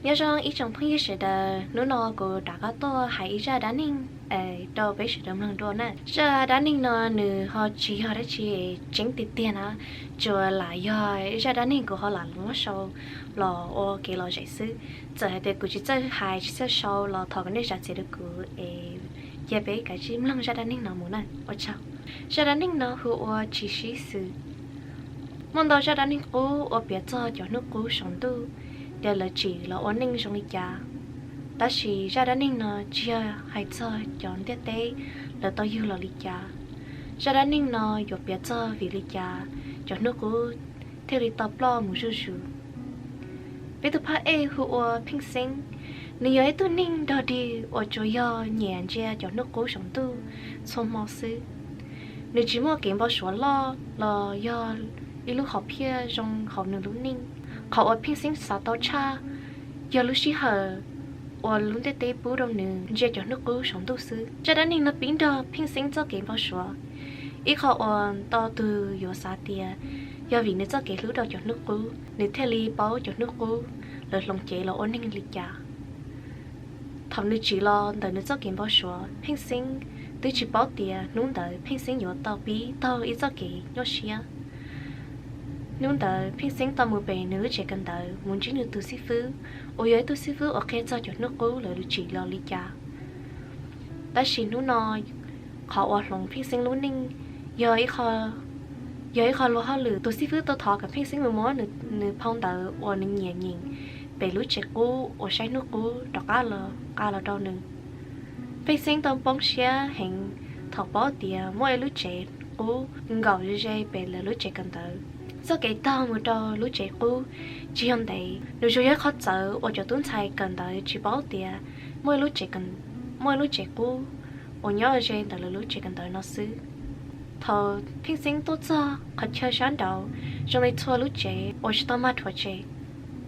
Nyob zoo ib tsoom phooj ywg sawv daws, hnub no kuv rov qab tuaj hais ib zaj dab neeg rau peb sawv daws mloog dua na. Zaj dab neeg no nws ho tsis yog dab tsi tseeb tiag tiag na, tsuas lam yog zaj dab neeg kuv ho lam muab sau los ua kev lom zem xwb. Txawm hais tias kuv tsis txawj hais tsis txawj sau los thov kom nej zam txim rau kuv es cia peb kav tsij mloog zaj dab neeg no mus na. Ua tsaug. Zaj dab neeg no hu ua Tsis Sib Xws. Muaj ntau zaj dab neeg qub uas piav txog cov hnub qub saum ntuj, ces lawv tsim los ua neej zoo li cas. Tab sis zaj dab neeg no tsis yog hais txog cov ntiaj teb lawv tau yug los li cas. Zaj dab neeg no yuav piav txog vim li cas cov hnub qub thiaj li tau ploj mus zuj zus. Peb tus phab ej hu ua Pheej Xeeb. Nws yog ib tug neeg dog dig uas tsuas yog nyiam ntsia cov hnub qub saum ntuj txhua hmo xwb. Nws tsis muaj kev npau suav loj los yog ib lub hom phiaj zoo hauv nws lub neej. Qhov uas Pheej Xeeb xav tau tshaj yog lub sij hawm uas lub ntiaj teb pub rau nws ntsia cov hnub qub saum ntuj xwb. Zaj dab neeg no pib nrog Pheej Xeeb txoj kev npau suav. Ib qho uas ntau tus yuav xav tias yog vim nws txoj kev hlub rau cov hnub qub, nws thiaj li paub cov hnub qub lawv hloov cev los ua neeg li cas. Thaum nws tsim los ntawm nws txoj kev npau suav, Pheej Xeeb twb tsis paub tias hnub ntawd Pheej Xeeb yuav tau pib taug ib txoj kev nyuaj siab. Hnub ntawd Pheej Xeeb tau mus pem nws lub tsev kawm ntawv mus ntsib nws tus xib fwb, uas yog ib tug xib fwb uas qhia txog cov hnub qub lawv tsim los li cas. Tab sis hnub no, qhov uas hloov Pheej Xeeb lub neej yog ib qho luag hauj lwm. Tus xib fwb tau thov kom Pheej Xeeb mus muab nws phau ntawv uas nws nyiam nyeem pem lub tsev qub uas saib hnub qub rov qab los qa los rau nws. Pheej Xeeb tau poob siab heev thaum paub tias muaj ib lub tsev qub nkaum ze ze pem lawv lub tsev kawm ntawv. Txoj kev taug mus rau lub tsev qub tsis yog ntev, nws tsuas yog ib qho txawv uas cov tub ntxhais kawm ntawv tsis paub tias muaj ib lub tsev, muaj ib lub tsev qub uas nyob ze ntawm lawv lub tsev kawm ntawv no xwb. Thaum Pheej Xeeb tuaj txog qhov chaw sab nraud, zoo li txhua lub tsev uas tsis tau mag rhuav tseg.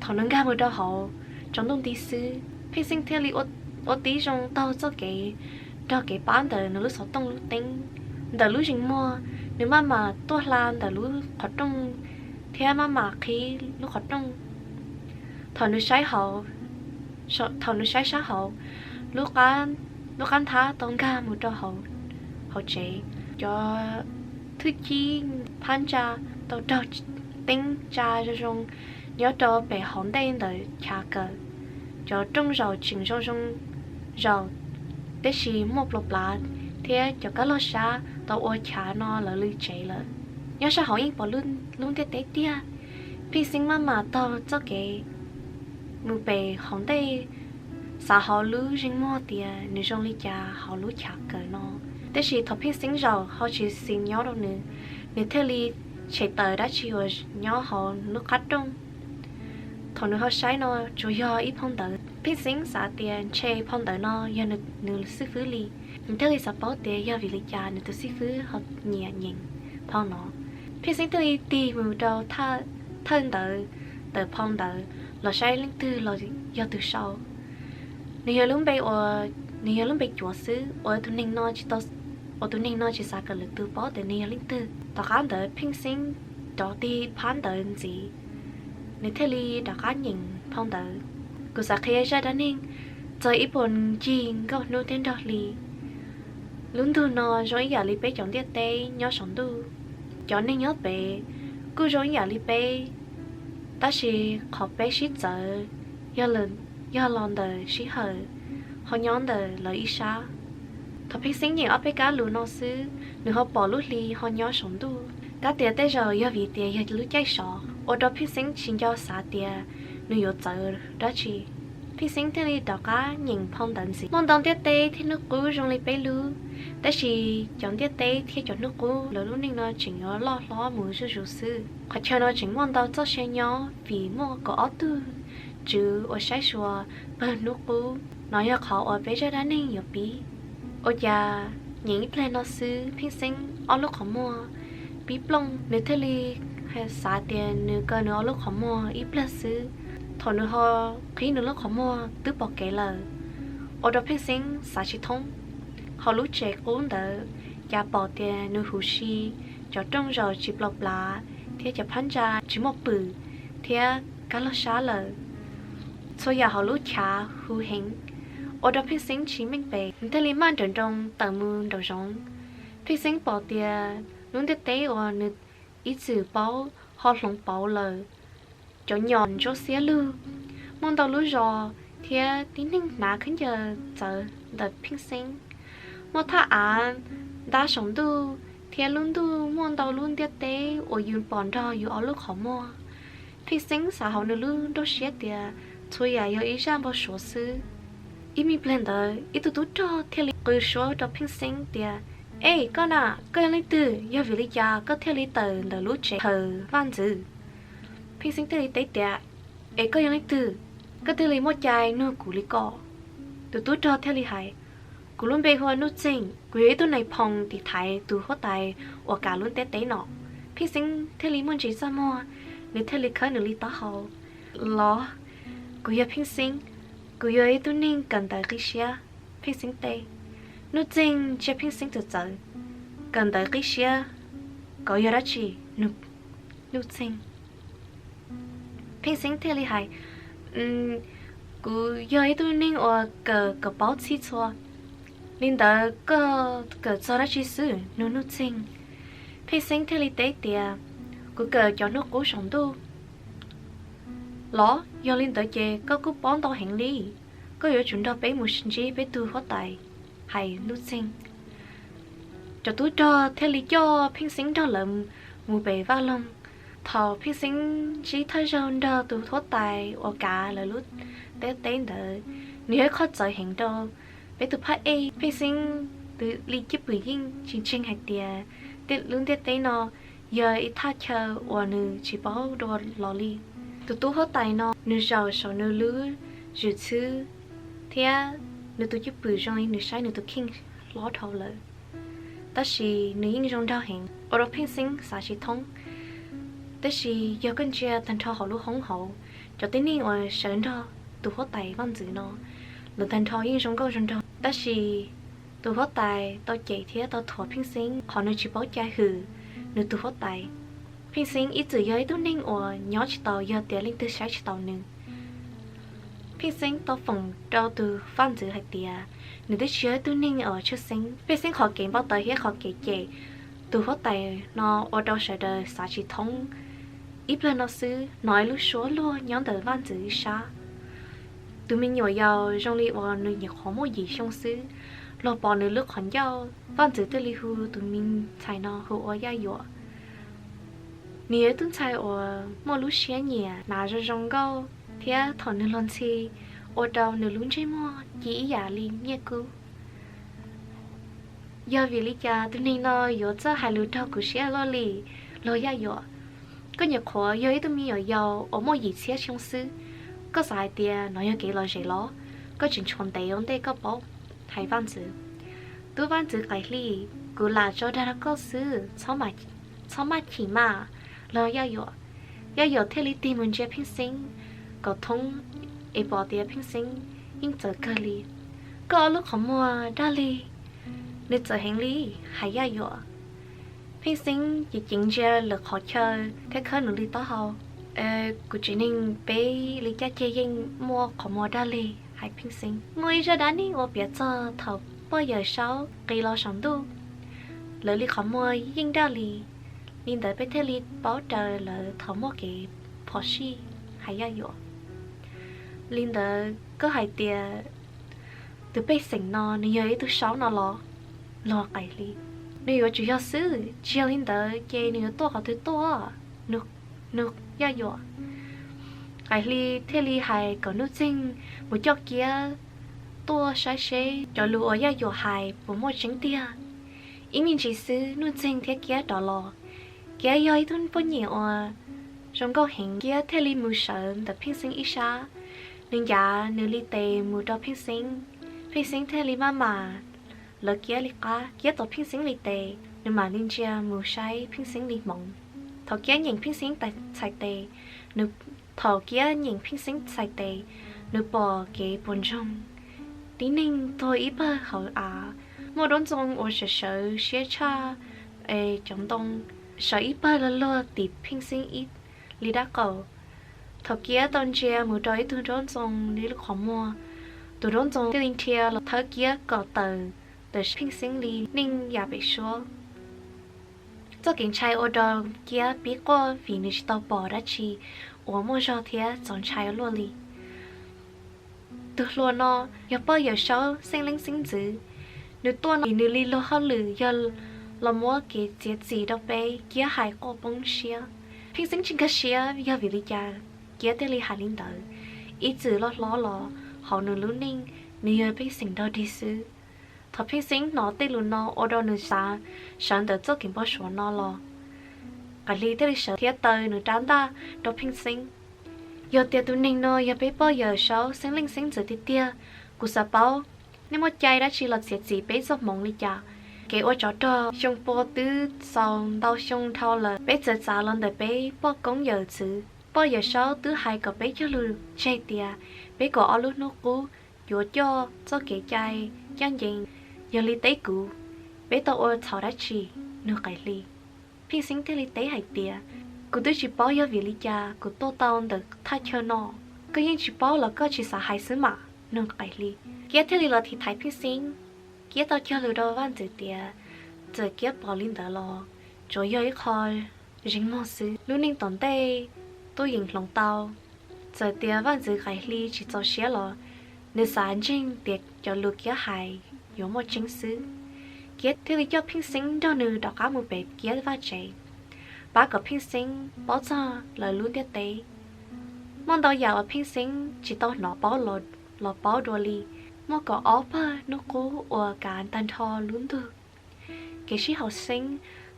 Thaum nws nkag mus rau hauv, tsaus ntuj nti xwb, Pheej Xeeb thiaj li ua tib zoo taug txoj kev, raug kev pab ntawm nws lub xov tooj lub teeb. Ntawm lub zeem muag, nws maj mam tuaj hla ntawm lub qhov rooj thiab maj mam qhib lub qhov rooj. Thaum nws saib hauv, thaum nws saib sab hauv, lub qab nthab tau nkag mus rau hauv tsev. Cov thwj cib phab ntsa tau raug teeb tsa zoo zoo nyob rau pem hauv ntej ntawm chav kawm. Cov rooj zaum tseem zoo zoo zaum, tiam sis muaj plua plav thiab cov kab laug sab tau ua chav no lawv li tsev lawm. Nyob sab hauv yeej pom lub ntiaj teb tiag. Pheej Xeeb maj mam taug txoj kev mus pem hauv ntej, xav hauv lub zeem muag tias nws zoo li cas hauv lub chav kawm no. Tiam sis thaum Pheej Xeeb zaum ho tsis xis nyob rau nws, nws thiaj li tshem tawm dab tsi uas nyob hauv lub qab rooj. Thaum nws ho saib no tsuas yog ib phau ntawv. Pheej Xeeb xav tias ntshe phau ntawv no yog nws xib fwb li, nws thiaj li xav paub tias yog vim li cas nws tus xib fwb ho nyiam nyeem phau no. Pheej Xeeb thiaj li tig mus rau thawj ntawv ntawm phau ntawv los saib leej twg los yog tus sau. Nws yog lub npe, nws yog lub npe cuav xwb uas tus neeg no tsis, uas tus neeg no tsis xav kom lwm tus paub tias nws yog leej twg. Tom qab ntawd Pheej Xeeb rov tig phab ntawv ntxiv, nws thiaj li rov qab nyeem phau ntawv. Kuv xav qhia zaj dab neeg txog ib puag ncig nkauj hnub thiab nraug hli. Lub ntuj no zoo ib yam li peb cov ntiaj teb nyob saum ntuj. Cov neeg nyob pem kuj zoo ib yam li peb, tab sis qhov peb sib txawv yog los ntawm sij hawm ho nyob ntawm lawv ib sab. Thaum Pheej Xeeb nyeem ob peb kab lus no xwb, nws ho pom lub hli ho nyob saum ntuj. Kab tias tej zaum yog vim tias yog lub caij sov ua rau Pheej Xeeb tsis nco xav tias nws yuav txawv dab tsi. Pheej Xeeb thiaj li rov qab nyeem phau ntawv ntxiv. Muaj ntau ntiaj teb thiab hnub qub zoo li peb lub, tab sis cov ntiaj teb thiab cov hnub qub lawv lub neej no tseem yuav loj hlob mus zuj zus xwb. Qhov chaw no tseem muaj ntau txoj sia nyob vim muaj kaum ob tug tswv uas saib xyuas pawg hnub qub. No yog qhov uas peb zaj dab neeg yuav pib. Ua cas nyeem ib pliag no xwb Pheej Xeeb ob lub qhov muag pib plooj, nws thiaj li xav tias nws kaw nws ob lub qhov muag ib pliag xwb. Thaum nws ho qhib nws lub qhov muag twb pom kev lawm, ua rau Pheej Xeeb xav tsis thoob. Hauv lub tsev qub ntawd cas pom tias nws huv si, cov rooj zaum tsis plua plav thiab cov phab ntsa tsis muaj pwm thiab kab laug sab lawm. txhua yam hauv lub chav huv heev, ua rau Pheej Xeeb tsis meej pem, nws thiaj li maj nrawm nroos tawm mus nraum zoov. Pheej Xeeb pom tias lub ntiaj teb uas nws ib txwm paub ho hloov pauv lawm, cov nyom ntsuab xiab lug, muaj ntau lub zos thiab tib neeg hnav khaub ncaws txawv ntawm Pheej Xeeb, muaj thaj av ntab saum ntuj, thiab lub ntuj muaj ntau lub ntiaj teb uas yus pom nrog yus ob lub qhov muag. Pheej Xeeb xav hauv nws lub nruab siab tias txhua yam yog ib zaj npau suav xwb. Ib me pliag ntawd ib tug tub rog thiaj li qw suab rau Pheej Xeeb tias, Ej, koj na, koj yog leej twg? Yog vim li cas koj thiaj li tawm ntawm lub tsev chaw vaj ntxwv? Pheej Xeeb thiaj li teb tias, Es koj yog leej twg? Koj thiaj li muaj cai nug kuv li ko? Tus tub rog thiaj li hais, Kuv lub npe hu ua Nuj Txeeg, kuv yog ib tug nais phoo tiv thaiv tus huab tais uas kav lub ntiaj teb no. Pheej Xeeb thiaj li muaj ntsis txaj muag, nws thiaj li khawb nws li taub hau, Los, kuv yog Pheej Xeeb, kuv yog ib tug neeg kawm ntawv qib siab. Pheej Xeeb teb. Nuj Txeeg ntsia Pheej Xeeb txawv txawv, Kawm ntawv qib siab, koj yog dab tsi? Nuj Txeeg. Pheej Xeeb thiaj li hais, Kuv yog ib tug neeg uas kawm kom paub txhij txhua. Li ntawd koj kawm txog dab tsi xwb? Nug Nuj Txeeg. Pheej Xeeb thiaj li teb tias, Kuv kawm cov hnub qub saum ntuj. Los yog li ntawd ces koj kuj paub ntau heev li, koj yuav tsum nrog peb mus ntsib peb tug huab tais, hais Nuj Txeeg. Cov tub rog thiaj li coj Pheej Xeeb nrog lawv mus pem vaj loog. Thaum Pheej Xeeb ntsib thawj zaug nrog tus huab tais uas kav lawv lub ntiaj teb ntawd, nws yog ib qho txawv heev rau peb tus phab ej. Pheej Xeeb twb li cwj pwm yeej tsis ntseeg hais tias lub ntiaj teb no yog ib thaj chaw uas nws tsis paub dua los li. Tus tub huab tais no nws zaum saum nws lub zwm txhwb thiab nws tus cwj pwm zoo li nws saib nws tus kheej hlob dhau lawm. Tab sis nws yeej zoo nraug heev ua rau Pheej Xeeb xav tsis thoob. Tab sis yog koj ntsia tag nrho hauv lub hoob hauv, cov tib neeg uas sawv nrog tus huab tais vaj ntxwv no, lawv tag nrho yeej zoo nkauj zoo nraug, tab sis tus huab tais tau cem thiab tau thuam Pheej Xeeb qhov nws tsis paub cai hwm nws tus huab tais. Pheej Xeeb ib txwm yog ib tug neeg uas nyob tsis taus yog tias leej twg saib tsis taus nws. Pheej Xeeb tau foom rau tus vaj ntxwv hais tias nws twb tsis yog ib tug neeg uas tshwj xeeb. Pheej Xeeb qhov kev npau taws thiab qhov kev cem tus huab tais no ua rau sawv daws xav tsis thoob. Ib pliag no xwb hnov ib lub suab luag nyob ntawm vaj ntxwv ib sab. Tus me nyuam yaus zoo li uas nws nyuam qhuav muaj yim xyoo xwb, luag pom nws lub qhov ncauj. Vaj ntxwv thiaj li hu tus me ntxhais no hu ua Yaj Yuam. Nws yog ib tug ntxhais uas muaj lub siab nyiam hnav zoo zoo nkauj thiab thaum nws luag ntxhi ua rau nws lub ntsej muag ci ib yam li nyiaj kub. Yog vim li cas tus neeg no yuav txawj hais lus raug kuv siab luaj li, luag Yaj Yuam? Koj nyuam qhuav yog ib tug me nyuam yaus uas muaj yim txhiab xyoo xwb, koj xav hais tias no yog kev lom zem los? Koj tseem tshuav ntev ua ntej koj paub, hais vaj ntxwv. Tub vaj ntxwv Qaim Hli, kuv lam tso dag rau koj xwb, txhob maj chim mas, luag Yaj Yuam. Yaj Yuam thiaj li tig mus ntsia Pheej Xeeb kom thoob es pom tias Pheej Xeeb yeej txawv kawg li. Koj ob lub qhov muag daj li, nws txawv heev li, hais Yaj Yuam. Pheej Xeeb ceev ceev ntsia lwm qhov chaw thiab khawb nws li taub hau. Kuv tsev neeg peb li caj ceg yeej muaj qhov muag daj li, hais Pheej Xeeb. Muaj ib zaj dab neeg uas piav txog thaum pog Yawm Saub qis los saum ntuj, lawv li qhov muag yeej daj li. Li ntawd peb thiaj li paub raws lawv thaum muaj kev phom sij, hais Yaj Yuam. Li ntawd koj hais tias tus pej xeem no nws yog ib tug saub no los? Luag Qaim Hli, nws yuav tsum yog xwb, tsis yog li ntawd ces nws yuav tuaj qhov twg tuaj? Nug Yaj Yuam. Qaim Hli thiaj li hais kom Nuj Txeeg mus coj Kiab tuaj saib seb cov lus uas Yaj Yuam hais puas muaj tseeb tiag. Ib me ntsis xwb Nuj Txeeg thiab Kiab rov los. Kiab yog ib tug poj niam uas zoo nkauj heev, Kiab thiaj li mus sawv ntawm Pheej Xeeb ib sab. Nws ncav nws li tes mus rau Pheej Xeeb, Pheej Xeeb thiaj li maj mam lawv Kiab li qab. Kiab tos Pheej Xeeb li tes, nws mam li ntsia mus saib Pheej Xeeb li hmoov. Thaum Kiab nyeem Pheej Xeeb txhais tes, nws, thaum Kiab nyeem Pheej Xeeb txhais tes, nws pom kev puas ntsoog. Tib neeg tuag ib pawg hauv av, muaj duab ntxoo uas sawv sawv siab tshaj cov ntoo, sawv ib pawg luag luag tim Pheej Xeeb ib li dab qaum. Thaum Kiab tau ntsia mus rau ib tug nraub ntxoo li lub qhov muag, tus nraub ntxoo thiaj li nrhia los thawb Kiab kom tawm ntawm Pheej Xeeb li neej yam pem suab. Txoj kev ntshai ua rau Kiab pib quaj vim nws tsis tau pom dab tsi uas muaj zog thiab txaus ntshai ua luaj li. Tus hluas no yog poj yawm saub xeeb leej xeeb ntxwv. Nws tuaj no vim nws li luag hauj lwm yog los muab kev txiav txim rau peb. Kiab hais quaj poob siab. Pheej Xeeb tsis nkag siab yog vim li cas Kiab thiaj li hais li ntawd. Ib txwm loj hlob los hauv nws lub neej, nws yog pej xeem dog dig xwb. Thaum Pheej Xeeb hnov tej lus no ua rau nws xav sawv ntawm txoj kev npau suav no los, Qaim Hli thiaj li sawv thiab taw nws rab ntaj rau Pheej Xeeb. Yog tias tus neeg no yog peb poj yawm saub xeeb leej xeeb ntxwv tiag tiag, kuv xav paub nej muaj cai dab tsi los txiav txim peb txoj hmoov li cas? Kev ua tsov rog xyoo pua twb txaus ntau xyoo dhau lawm, peb txawm txav los ntawm peb poj koob yawm txwv. Poj yawm saub twb hais kom peb cog lus tseg tias peb kom ob lub hnub qub yuav coj txoj kev cai ncaj ncees. Yog li teb kuv, peb tau ua txhaum dab tsi? Nug Qaim Hli. Pheej Xeeb thiaj li teb hais tias, kuv twb tsis paub yog vim li cas kuv tuaj tau ntawm thaj chaw no. Koj yeej tsis paub los koj tsis xav hais xwb mas, nug Qaim Hli. Kiab thiaj li los thim thaiv Pheej Xeeb. Kiab tau cog lus rau vaj ntxwv tias, txawm Kiab pom li ntawd los tsuas yog ib qho zeeg mog xwb. Lub neej tom ntej tub yees hloov tau. Txawm tias vaj ntxwv Qaim Hli tsis txaus siab los nws xav ntseeg tias cov lus Kiab hais yuav muaj tseeb xwb. Kiab thiaj li coj Pheej Xeeb nrog nws rov qab mus pem Kiab vaj tsev, pab kom Pheej Xeeb paub txog lawv lub ntiaj teb. Muaj ntau yam uas Pheej Xeeb tsis tau hnov paub los paub dua li. Muaj kaum ob pawg hnub qub uas kav tag nrho lub ntuj. Kev sib haum xeeb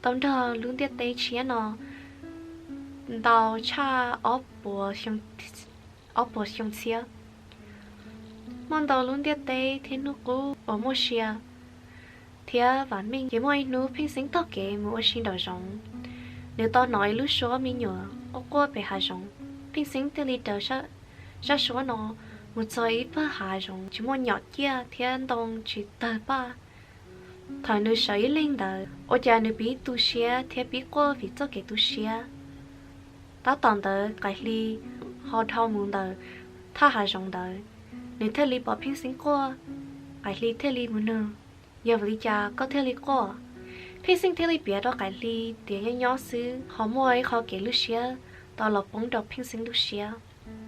tau nrog lub ntiaj teb tshiab no ntau tshaj ob puas xyoo txhiab. Muaj ntau lub ntiaj teb thiab hnub qub uas muaj sia thiab vam meej. Ces muaj ib hnub Pheej Xeeb taug kev mus ua si nraum zoov, nws tau hnov ib lub suab me nyuam quaj quaj pem hav zoov. Pheej Xeeb thiaj li raws zaj suab no mus txog ib pawg hav zoov tsis muaj nyom ciaj thiab ntoo tsis tawg paj. Thaum nws sawv ib leeg ntawd, ua cas nws pib tu siab thiab pib quaj vim txoj kev tu siab. Tab tom ntawd Qaim Hli ho dhau mus ntawm thaj hav zoov ntawd, nws thiaj li pom Pheej Xeeb quaj. Qaim Hli thiaj li mus nug, yog vim li cas koj thiaj li quaj? Pheej Xeeb thiaj li piav rau Qaim Hli tias nyob nyob xwb ho muaj ib qho kev lub siab tau los poob rau Pheej Xeeb lub siab.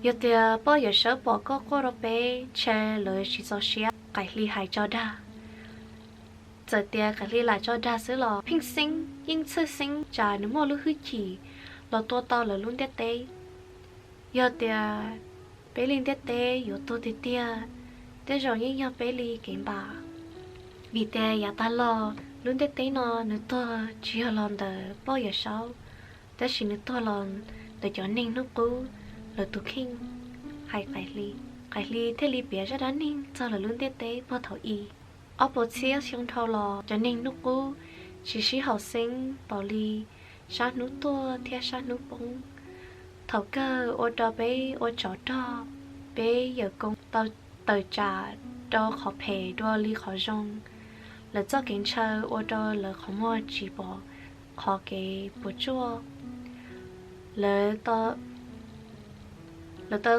Yog tias poj yawm saub pom koj quaj rau peb, ntshe lawv tsis txaus siab. Qaim Hli hais tso dag. Txawm tias Qaim Hli lam tso dag xwb los Pheej Xeeb yeej txhawj xeeb tsam nws muaj lub hwj chim los tua tau lawv lub ntiaj teb. Yog tias peb li ntiaj teb yuav tuag tiag tiag, tej zaum yeej yog peb li kev npam. Vim tias yav tag los lub ntiaj teb no nws tuag tsis yog los ntawm poj yawm saub, tab sis nws tuag los ntawm cov neeg hnub qub lawv tus kheej, hais Qaim Hli. Qaim Hli thiaj li piav zaj dab neeg txog lawv lub ntiaj teb puag thaum i. Ob puas txhiab xyoo dhau los cov neeg hnub qub tsis sib haum xeeb npaum li sab hnub tuaj thiab sab hnub poob. Thaum kawg ua rau peb ua tsov rog, peb yawm koob tau tawm tsam rau qhov phem dua li qhov zoo. Lawv txoj kev ntshaw ua rau lawv qhov muag tsis pom qhov kev puas tsuaj. Lawv tau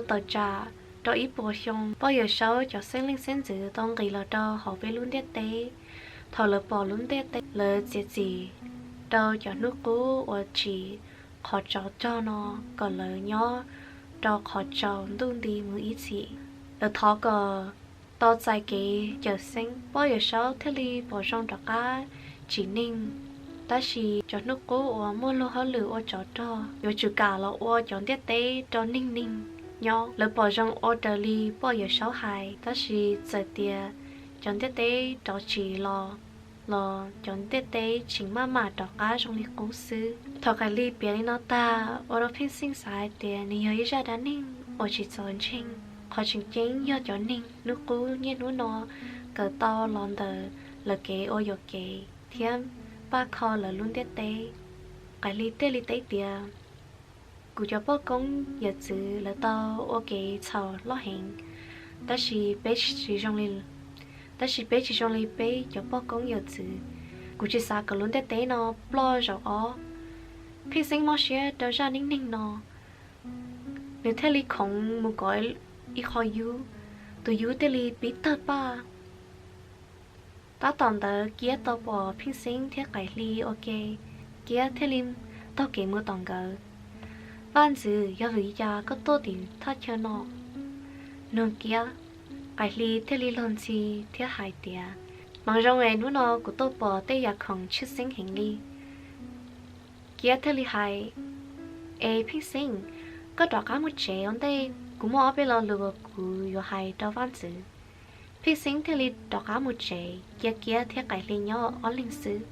tawm tsam rau ib puas xyoo, poj yawm saub cov xeeb leej xeeb ntxwv tau nqis los rau hauv peb lub ntiaj teb. Thaum lawv pom lub ntiaj teb, lawv txiav txim rau cov hnub qub uas tsim qhov tsov rog no kom lawv nyob rau qhov tsaus ntuj nti mus ib txhis. Lawv thov kom tau txais kev cawm seeb, poj yawm saub thiaj li pom zoo rov qab tsim neeg. Tab sis cov hnub qub uas muaj luag hauj lwm ua tsov rog yuav tsum kam los ua cov ntiaj teb rau neeg neeg nyob. Lawv pom zoo ua raws li poj yawm saub hais, tab sis txawm tias cov ntiaj teb rov tsim los, los cov ntiaj teb tseem maj mam rov qab zoo li qub xwb. Thaum Qaim Hli piav li no tag, ua rau Pheej Xeeb xav hais tias nws yog ib zaj dab neeg uas tsis txaus ntseeg. Qhov tseem ceeb yog cov neeg hnub qub niaj hnub no kawm tau los ntawm lawv kev ua yuam kev thiab npaj kho lawv lub ntiaj teb. Qaim Hli thiaj li teb tias, kuv cov poj koob yawm txwv lawv tau ua kev txhaum loj heev, tab sis peb tsis zoo li, tab sis peb tsis zoo li peb cov poj koob yawm txwv. Kuv tsis xav kom lub ntiaj teb no ploj zaum ob. Pheej Xeeb mob siab rau zaj neej neeg no. Nws thiaj li khoov mus kov ib qho yub, tus yub thiaj li pib tawg paj. Tab tom ntawd Kiab tau pom Pheej Xeeb thiab Qaim Hli ua ke, Kiab thiaj li taug kev mus tom nkawd. Vaj ntxwv, yog vim li cas koj tuaj tim thaj chaw no? Nug Kiab. Qaim Hli thiaj li luag ntxhi thiab hais tias, Mas zoo es hnub no kuv tuaj pom tej yam khoom tshwj xeeb heev li. Kiab thiaj li hais, Es Pheej Xeeb, koj rov qab mus tsev ua ntej, kuv muaj ob peb lo lus uas kuv yuav hais rau vaj ntxwv. Pheej Xeeb thiaj li rov qab mus tsev, cia Kiab thiab Qaim Hli nyob ob leeg xwb.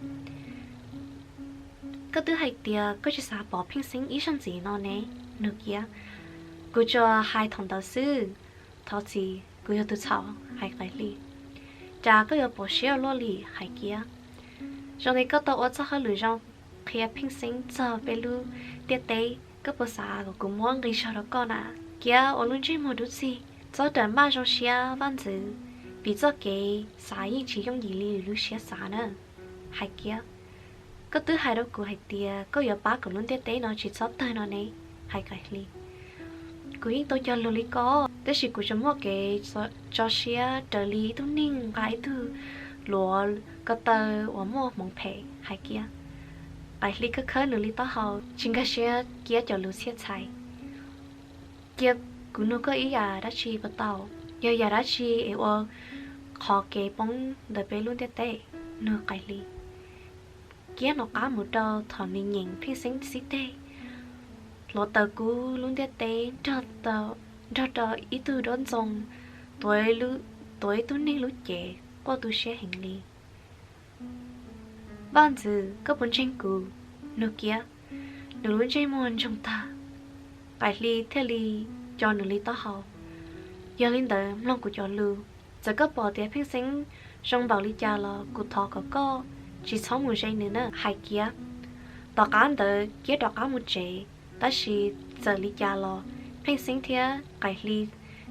Koj twb hais tias koj tsis xav pom Pheej Xeeb ib zaug ntxiv no ne, nug Kiab. Kuv tsuas hais thaum ntawd xwb, thov txim, kuv yog tus txhaum, hais Qaim Hli. Cas koj yuav pom siab ua luaj li, hais Kiab. Zoo li koj tau ua txoj hauj lwm zoo qhia Pheej Xeeb txog peb lub ntiaj teb, koj puas xav kom kuv muab nqi zog rau koj na? Kiab ua lub ntsej muag dub txig. Txhob rawm maj zoo siab vaj ntxwv, vim txoj kev xav yeej tsis yooj yim li lub siab xav na, hais Kiab. Koj twb hais rau kuv hais tias koj yuav pab kom lub ntiaj teb no tsis txhob tawg no ne, hais Qaim Hli. Kuv yeej tau cog lus li ko, tab sis kuv tsuas muaj kev tso siab raws li ib tug neeg nqa ib tug luav ko taw uas muaj hmoov phem, hais Kiab. Qaim Hli khawb khawb nws li taub hau, tsis nkag siab Kiab cov lus txhiaj txhais. Cia kuv nug koj ib yam dab tsi puas tau? Yog yam dab tsi es ua qhov kev poob ntawm peb lub ntiaj teb? Nug Qaim Hli. Kiab hnov qab mus rau thaum nws nyeem Pheej Xeeb xib teg, hluav taws kub lub ntiaj teb nrog rau ib tug duab ntxoo tuav ib tug neeg lub cev quaj tu siab heev li. Vaj ntxwv, koj puas ntseeg kuv? Nug Kiab. Nws lub ntsej muag ntsoog tag, Qaim Hli thiaj li co nws li taub hau. Yog li ntawd mloog kuv cov lus, txawm koj pom tias Pheej Xeeb zoo npaum li cas los kuv thov kom koj tsis txhob mus ze nws na, hais Kiab. Tom qab ntawd Kiab rov qab mus tsev, tab sis txawm li cas los Pheej Xeeb thiab Qaim Hli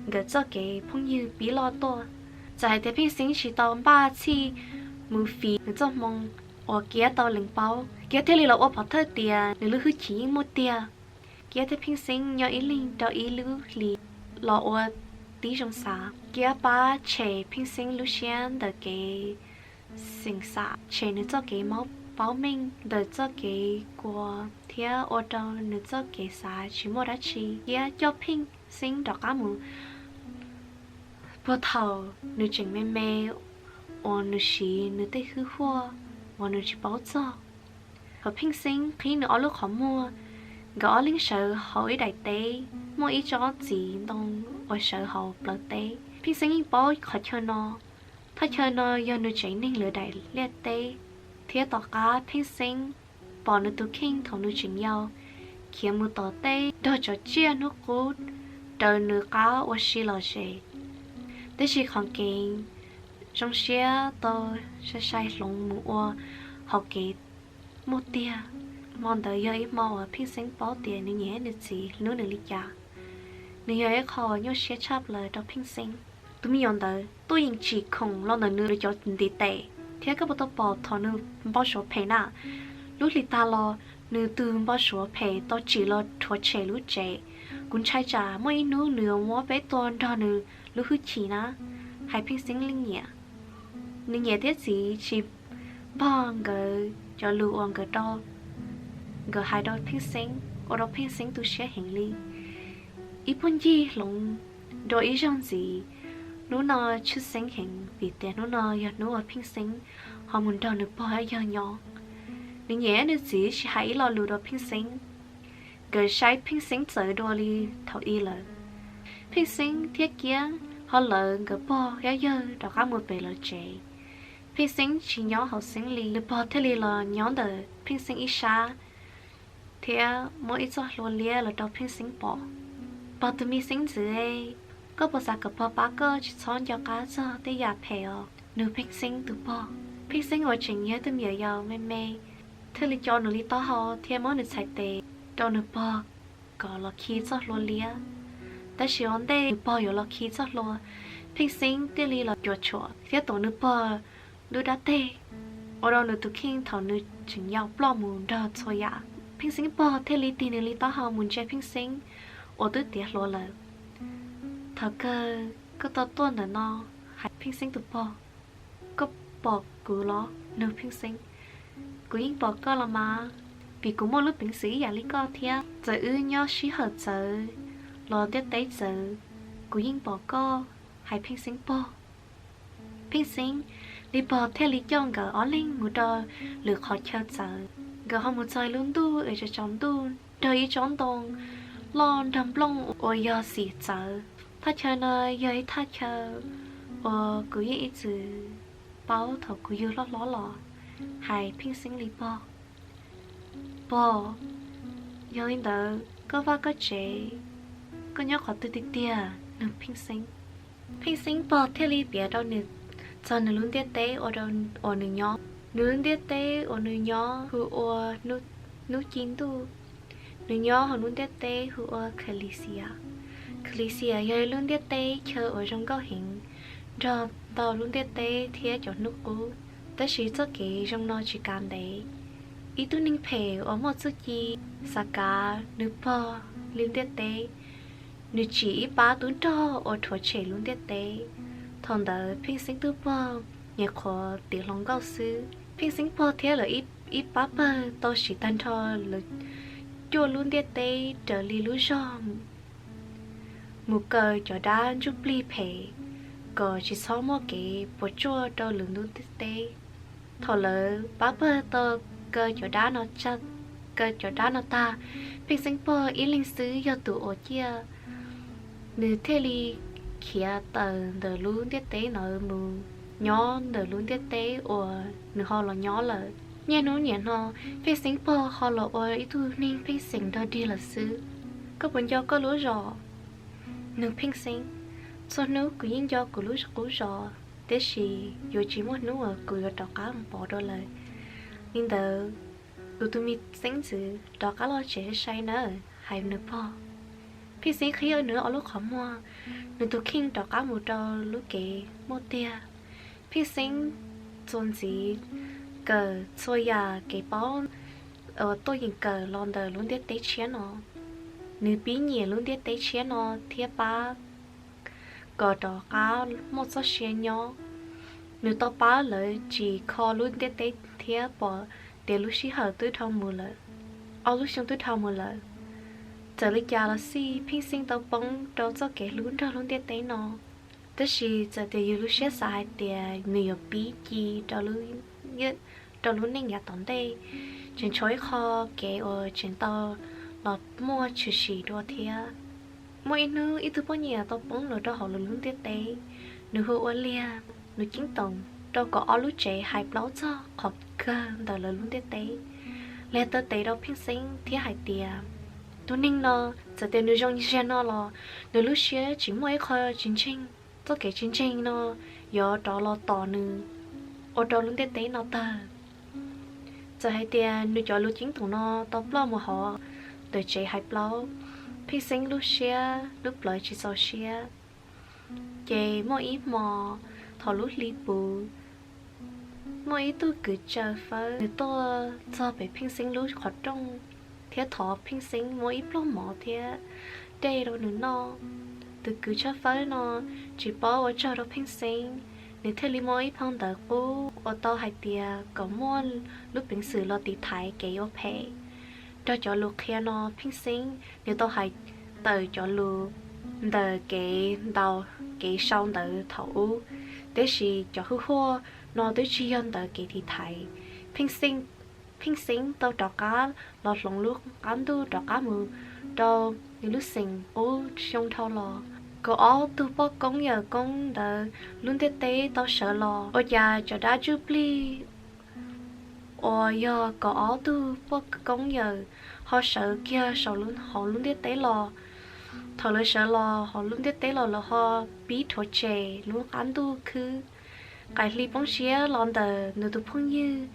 nkawd txoj kev phooj ywg pib loj tuaj. Txawm hais tias Pheej Xeeb tsis tau npaj txhij mus fiv nws txoj hmoo uas Kiab tau lees paub, Kiab thiaj li los ua pov thawj tias nws lub hwj chim yeej muaj tiag. Kiab thiab Pheej Xeeb nyob ib leeg rau ib lub hlis los ua tib zoo xav. Kiab pab tshem Pheej Xeeb lub siab ntawm kev xeem xam, tshem nws txoj kev paub meej ntawm txoj kev kua thiab ua rau nws txoj kev xav tsis muaj dab tsi. Kiab coj Pheej Xeeb rov qab mus puag thaum nws tseem me me uas nws siv nws tej hwj huaj uas nws tsis paub txog. Thaum Pheej Xeeb qhib nws ob lub qhov muag, nkawd ob leeg sawv hauv ib daim teb, muaj ib tsob txiv ntoo uas sawv hauv plawv teb. Pheej Xeeb yeej paub qhov chaw no, thaj chaw no yog nws tsev neeg lawv daim liaj teb, thiab tom qab Pheej Xeeb pom nws tus kheej thaum nws tseem yau khiav mus tom teb nrog cov tsiaj hnub qub raws nws qab ua si lom zem. Tiam sis qhov kev zoo siab tau sai sai hloov mus ua hauv kev muaj tiag. Hmo ntawd yog ib hmo uas Pheej Xeeb paub tias nws niam nws txiv hlub nws li cas. Nws yog ib qho nyuaj siab tshaj plaws rau Pheej Xeeb. Tus me nyuam ntawd tuaj yeem tsim khoom los ntawm nws cov ntiv tes, thiab koj puas tau pom thaum nws npau suav phem na? Lub hlis tag los nws tus npau suav phem tau tsim los rhuav tshem lub tsev. Kuv ntshai tsam muaj ib hnub nws yuav muab peb tua nrog nws lub hwj chim na, hais Pheej Xeeb leej niam. Nws niam thiab txiv tsis npog nkawd cov lus uas nkawd rau, nkawd hais rau Pheej Xeeb, ua rau Pheej Xeeb tu siab heev li. Ib puag ncig hloov dua ib zaug ntxiv, hnub no tshwj xeeb heev vim tias hnub no yog hnub uas Pheej Xeeb ho mus nrog nws pog yawg nyob. Nws niam nws txiv tsis hais ib lo lus rau Pheej Xeeb, nkawd saib Pheej Xeeb txawv dua li thaum ub lawm. Pheej Xeeb thiab Kiab ho lawv nkawd pog thiab yawg rov qab mus pem lawv tsev. Pheej Xeeb tsis nyob hauv xeeb li, nws pog thiaj li los nyob ntawm Pheej Xeeb ib sab thiab muab ib txoj hlua liab los rau Pheej Xeeb pom. Pog tus me xeeb ntxwv, koj puas xav kom pog pab koj tsis txhob nco qab txog tej yam phem os? Nug Pheej Xeeb tus pog. Pheej Xeeb uas tseem yog tus me nyuam yaus me me thiaj li co nws li taub hau thiab muab nws txhais tes rau nws pog kom los khi txoj hlua liab. Tab sis ua ntej nws pog yuav los khi txoj hlua, Pheej Xeeb thiaj li los cuam tshuam thiab tuav nws pog lub dab teg, ua rau nws tus kheej thaum nws tseem yau ploj mus nrog txhua yam. Pheej Xeeb pog thiaj li tig nws li taub hau mus ntsia Pheej Xeeb, uas twb tiav hluas lawm. Thaum kawg koj tau tuaj ntawm no, hais Pheej Xeeb tus pog, koj pom kuv los? Nug Pheej Xeeb. Kuv yeej pom koj los mas, vim kuv muaj lub peev xwm ib yam li koj thiab. Txawm wb nyob sij hawm txawv los ntiaj teb txawv, kuv yeej pom koj, hais Pheej Xeeb pog. Pheej Xeeb li pog thiaj li coj nkawd ob leeg mus rau lwm qhov chaw txawv. Nkawd ho mus txog ib lub ntuj es tsaus ntuj nrog ib tsob ntoo loj nrog nplooj uas yog xim txawv. Thaj chaw no yog ib thaj chaw uas kuv yeej ib txwm paub thaum kuv yug hlob hlob los, hais Pheej Xeeb li pog. Pog, yog li ntawd koj vaj koj tsev, koj nyob qhov twg tiag tiag? Nug Pheej Xeeb. Pheej Xeeb pog thiaj li piav rau nws txog nws lub ntiaj teb uas nws nyob. Nws lub ntiaj teb uas nws nyob hu ua Hnub Ci Ntuj. Nws nyob hauv lub ntiaj teb hu ua Khalixias. Khalixias yog ib lub ntiaj teb chaw uas zoo nkauj heev, nrog ntau lub ntiaj teb thiab cov hnub qub, tab sis txoj kev zoo no tsis kav ntev. Ib tug neeg phem uas muaj txuj ci xav kav nws pog li ntiaj teb, nws tsim ib pab tub rog uas rhuav tshem lub ntiaj teb. Thaum ntawd Pheej Xeeb tus pog nyuam qhuav tiav hluas nkauj xwb. Pheej Xeeb pog thiab lawv ib pab pawg tau siv tag nrho lawv cuaj lub ntiaj teb raws li lub zog mus kaw cov dab ntsuj plig phem kom tsis txhob muaj kev puas tsuaj rau lwm lub ntiaj teb. Thaum lawv pab pawg tau kaw cov dab no, kaw cov dab no tag, Pheej Xeeb pog ib leeg xwb yog tus uas ciaj. Nws thiaj li khiav tawm ntawm lub ntiaj teb ntawd mus nyob ntawm lub ntiaj teb uas nws ho los nyob lawm. Niaj hnub niam no, Pheej Xeeb pog ho los ua ib tug neeg pheej xeem dog dig lawm xwb. Koj puas nco koj lub zos? Nug Pheej Xeeb. Txhua hnub kuv yeej nco kuv lub qub zos, tiam sis yuav tsis muaj hnub uas kuv yuav rov qab mus pom dua lawm. Li ntawd, kuv tus me xeeb ntxwv, rov qab los tsev sai nawb, hais nws pog. Pheej Xeeb qhib nws ob lub qhov muag, nws tus kheej rov qab mus rau lub kev muaj tiag. Pheej Xeeb txuas ntxiv kawm txhua yam kev paub uas tuaj yeem kawm los ntawm lub ntiaj teb tshiab no. Nws pib nyiam lub ntiaj teb tshiab no thiab pab kom rov qab muaj txoj sia nyob. Nws tau pab lawv tsim kho lub ntiaj teb thiab pom tias lub sij hawm twb dhau mus lawm, ob lub xyoo twb dhau mus lawm. Txawm li cas los xij, Pheej Xeeb tau poob rau txoj kev hlub nrog lub ntiaj teb no. Tab sis txawm tias yus lub siab xav hais tias nws yuav pib ci rau lub neej yav tom ntej, tseem tshuav ib qho kev uas tseem tau los muaj tshwm sim dua thiab. Muaj ib hnub ib tug poj niam tau poob los rau hauv lawv lub ntiaj teb, nws hu ua Liag. Nws ceeb toom rau kaum ob lub tsev hais plaub txog qhov kawg ntawm lawv lub ntiaj teb. Liag taw tes rau Pheej Xeeb thiab hais tias, tus neeg no, txawm tias nws zoo ziag no los nws lub siab tsis muaj ib qho tsis ntseeg. Txoj kev tsis ntseeg no yuav rov los tom nws ua rau lub ntiaj teb no tawg. Txawm hais tias nws cov lus ceeb toom no tau ploj mus hauv ntawm tsev hais plaub, Pheej Xeeb lub siab lub plawv tsis txaus siab. Ces muaj ib hmo thaum lub hli puv, muaj ib tug kwv tsaws fawb, nws tuaj txog pem Pheej Xeeb lub qhov rooj thiab thov Pheej Xeeb muab ib pluag mov thiab dej rau nws noj. Tus kwv tsaws fawb no tsis paub ua tsaug rau Pheej Xeeb, nws thiaj li muab ib phau ntawv qub uas tau hais tias kom muaj lub peev xwm los tiv thaiv kev ua phem. Nrog cov lus qhia no, Pheej Xeeb nws tau hais tawm cov lus ntawm kev ntaus kev sau ntawv thaum ub, tiam sis cov hwj huaj no twb tsis yog ntawm kev tiv thaiv. Pheej Xeeb tau rov qab los hloov lub qab ntuj rov qab mus rau nws lub xeem qub xyoo dhau los. Kaum ob tug poj koob yawm koob ntawd lub ntiaj teb tau sawv los, ua cas cov dab ntsuj plig uas yog kaum ob tug poj koob yawm ho sawv kiag saum hauv lub ntiaj teb los. Thaum lawv sawv los hauv lub ntiaj teb los lawv ho pib rhuav tshem lub qab ntuj khwb. Qaim Hli poob siab los ntawm nws tus phooj ywg,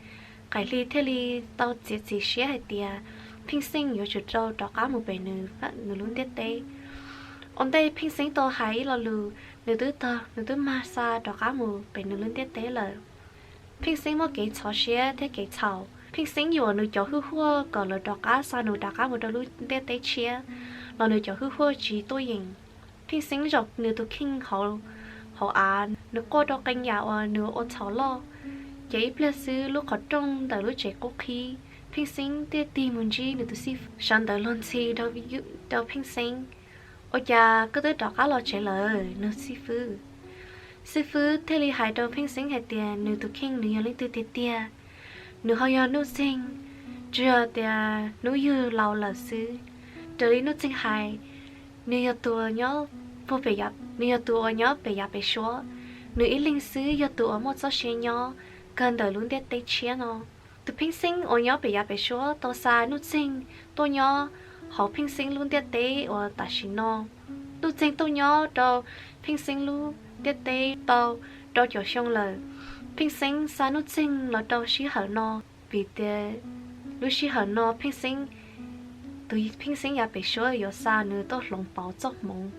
Qaim Hli thiaj li tau txiav txim siab hais tias Pheej Xeeb yuav tsum tau rov qab mus pem nws lub ntiaj teb. Ua ntej Pheej Xeeb tau hais ib lo lus, nws twb tau, nws twb mag xa rov qab mus pem nws lub ntiaj teb lawm. Pheej Xeeb muaj kev ntxhov siab thiab kev txhaum. Pheej Xeeb yuam nws cov hwj huaj kom lawv rov qab xa nws rov qab mus rau lub ntiaj teb tshiab. los nws cov hwj huaj tsis tuaj yeem. Pheej Xeeb zaum nws tus kheej hauv av, nws quaj rau qee yam uas nws ua txhaum loj. Ces ib pliag xwb lub qhov rooj ntawm lub tsev qub qhib, Pheej Xeeb thiaj tig mus ntsib nws tus xib fwb. Sawv ntawd luag ntxhi rau Pheej Xeeb, Ua cas koj twb rov qab los tsev lawm nws xib fwb? Xib fwb thiaj li hais rau Pheej Xeeb hais tias nws tus kheej nws yog leej twg tiag tiag. Nws ho yog Nuj Txeeg, tsuas yog tias hnub yug laus lawm xwb. Raws li Nuj Txeeg hais, nws yog tus nyob, nws yog tus uas nyob pem yav pem suab. Nws ib leeg xwb yog tus uas muaj txoj sia nyob kawg ntawm lub ntiaj teb tshiab no. Tus Pheej Xeeb uas nyob pem yav pem suab tau xa Nuj Txeeg tuaj nyob hauv Pheej Xeeb lub ntiaj teb uas tam sim no. Nuj Txeeg tuaj nyob rau Pheej Xeeb lub ntiaj teb tau rau caum xyoo lawm. Pheej Xeeb xa Nuj Txeeg los rau sij hawm no, vim tias lub sij hawm no Pheej Xeeb, tus Pheej Xeeb yav pem suab yuav xa nws tuaj hloov pauv txoj hmoov.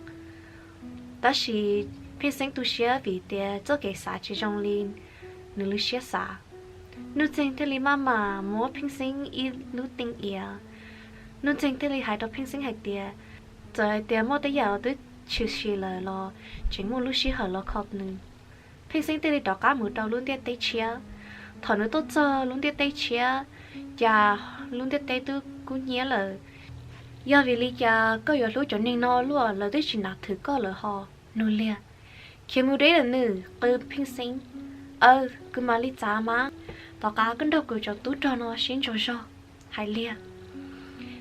Tab sis Pheej Xeeb tu siab vim tias txoj kev xav tsis zoo li nws lub siab xav. Nuj Txeeg thiaj li maj mam muab Pheej Xeeb ib lub teeb iav. Nuj Txeeg thiaj li hais rau Pheej Xeeb hais tias, txawm hais tias muaj tej yam twb tshwm sim lawm los tseem muaj lub sij hawm los kho nws. Pheej Xeeb thiaj li rov qab mus rau lub ntiaj teb tshiab. Thaum nws tuaj txog lub ntiaj teb tshiab, cas lub ntiaj teb twb kub hnyiab lawm. Yog vim li cas koj yuav hlub cov neeg no luaj, lawv twb tsis nam thwm koj lawm ho, Nuj Liag. Khiav mus deb lawm nws, qw Pheej Xeeb. Aw, kuv mam li txav mas, tom qab koj nrog kuv cov tub rog no sib ntsuas zog, hais Liag.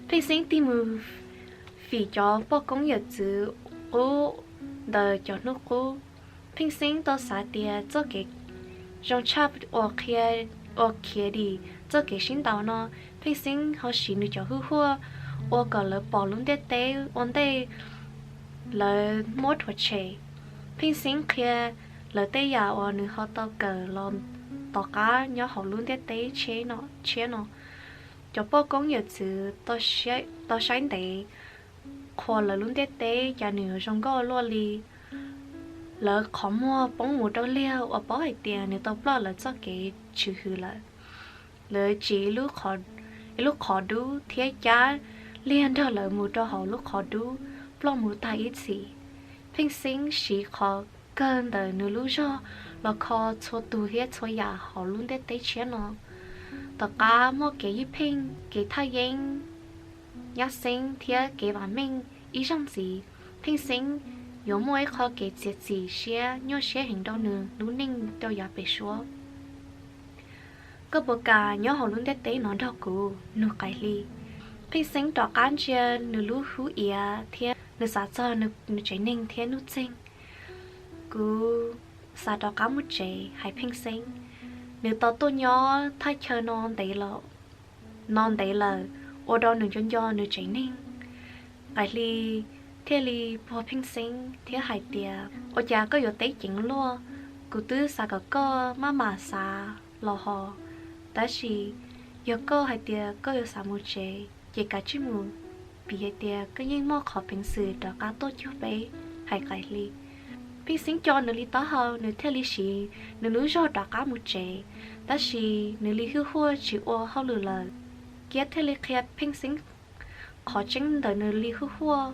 Pheej Xeeb tig mus fim cov poj koob yawm txwv qub ntawm cov hnub qub. Pheej Xeeb tau xav tias txoj kev zoo tshaj uas khiav dim txoj kev sib ntaus no, Pheej Xeeb ho siv nws cov hwj huaj ua kom lawv pom lub ntiaj teb ua ntej lawv muab rhuav tshem. Pheej Xeeb qhia lawv tej yam uas nws ho tau kawm los tom qab nyob hauv lub ntiaj teb tshiab no. Cov poj koob yawm txwv tau saib ntev qhuas lawv lub ntiaj teb cas nws yuav zoo nkauj luaj li. Lawv qhov muag poob mus rau Liag uas paub hais tias nws tau ploj lawv txoj kev tswv hwm lawm. Lawv tsim ib lub qhov dub thiab cab Liag nrog lawv mus rau hauv lub qhov dub, ploj mus tag ib txhis. Pheej Xeeb siv qhov kawg ntawm nws lub zog los kho txhua tus thiab txhua yam hauv lub ntiaj teb tshiab no. Tom qab muaj kev ywj pheej, kev thaj yeeb, nyab xeeb thiab kev vam meej ib zaug ntxiv, Pheej Xeeb yuav muaj ib qho kev txiav txim siab nyuaj siab heev rau nws lub neej rau yav pem suab. Koj puas kam nyob hauv lub ntiaj teb no nrog kuv, Nug Qaim Hli? Pheej Xeeb rov qab ntsia nws lub hub iav thiab nws xav txog nws tsev neeg thiab Nuj Txeeg. Kuv xav rov qab mus tsev, hais Pheej Xeeb. Nws tau tuaj nyob thaj chaw no ntev lawm, no ntev lawm, ua rau nws nco nco nws tsev neeg. Qaim Hli thiaj li puag Pheej Xeeb thiab hais tias, ua cas koj yuav teb ceev luaj? Kuv twb xav kom koj maj mam xav los hos, tab sis yog koj hais tias koj yuav xav mus tsev ces kav tsij mus, vim hais tias koj yeej muaj qhov peev xwm rov qab tuaj cuag peb, hais Qaim Hli. Pheej Xeeb co nws li taub hau, nws thiaj li siv nws lub zog rov qab mus tsev, tab sis nws li hwj huaj tsis ua hauj lwm lawm. Kiab thiaj li qhia Pheej Xeeb qhov tseeb ntawm nws li hwj huaj.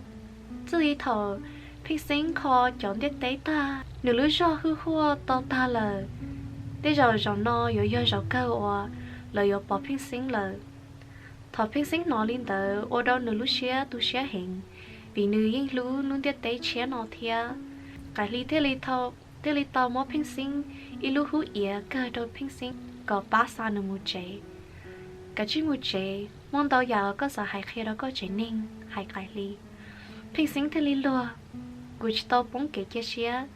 Txij li thaum Pheej Xeeb kho cov ntiaj teb tag, nws lub zog hwj huaj tau tag lawm. Tej zaum zaum no yuav yog zaum kawg uas lawv yuav pom Pheej Xeeb lawm. Thaum Pheej Xeeb hnov li ntawd ua rau nws lub siab tu siab heev, vim nws yeej hlub lub ntiaj teb tshiab no thiab. Qaim Hli thiaj li tau muab Pheej Xeeb ib lub hub iav kawg rau Pheej Xeeb kom pab xa nws mus tsev. Kav tsij mus tsev, muaj ntau yam koj xav hais qhia rau koj tsev neeg, hais Qaim Hli. Pheej Xeeb thiaj li luag, kuv tsis tau poob kev cia siab.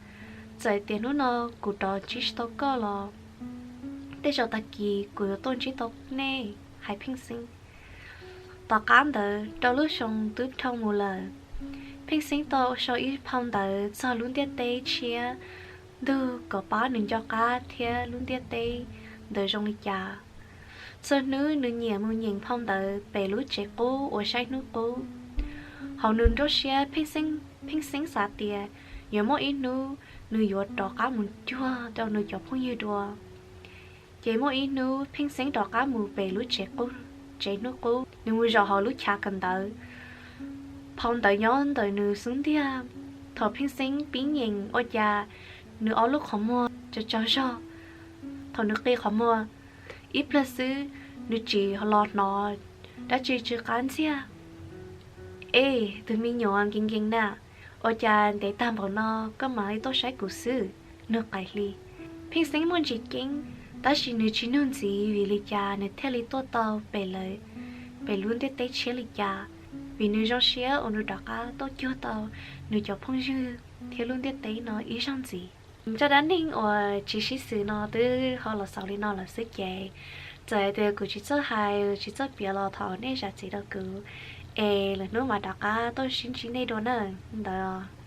Txawm tias hnub no kuv rov ntsib tsis tau koj los tej zaum tag kis kuv yuav tuaj ntsib tau nej, hais Pheej Xeeb. Tom qab ntawd rau lub xyoo twb dhau mus lawm. Pheej Xeeb tau sau ib phau ntawv txog lub ntiaj teb tshiab ntug kom pab nws nco qab thiab lub ntiaj teb ntawd zoo li cas. Txhua hnub nws nyiam mus nyeem phau ntawv pem lub tsev qub uas saib hnub qub. Hauv nws nruab siab, Pheej Xeeb xav tias yuav muaj ib hnub nws yuav rov qab mus cuag rau nws cov phooj ywg dua. Ces muaj ib hnub Pheej Xeeb rov qab mus pem lub tsev hnub qub, nws mus zaum hauv lub chav kawm ntawv. Phau ntawv nyob ntawm nws xub ntiag. Thaum Pheej Xeeb pib nyeem ua cas nws ob lub qhov muag tsaug tsaug zog. Thaum nws qi qhov muag ib pliag xwb, nws tsim los hnov dab tsi tsw qab ntxiag. Ej, tus me nyuam nkees nkees na, ua cas ntev tag npaum no koj mam li tuaj saib kuv xwb? Nug Qaim Hli. Pheej Xeeb muaj ntsis ceeb, tab sis nws tsis nug ntxiv vim li cas nws thiaj li tuaj tau pem lawv, pem lub ntiaj teb tshiab li cas. Vim nws zoo siab uas nws rov qab tuaj cuag tau nws cov phooj ywg thiab lub ntiaj teb no ib zaug ntxiv. Zaj dab neeg uas tsis sib xws no twb ho los xaus li no lawm xwb ces, txawm tias kuv tsis txawj hais tsis txawj piav los thov nej zam txim rau kuv, es lwm hnub mam rov qab tuaj sib ntsib nej dua na. Ntawd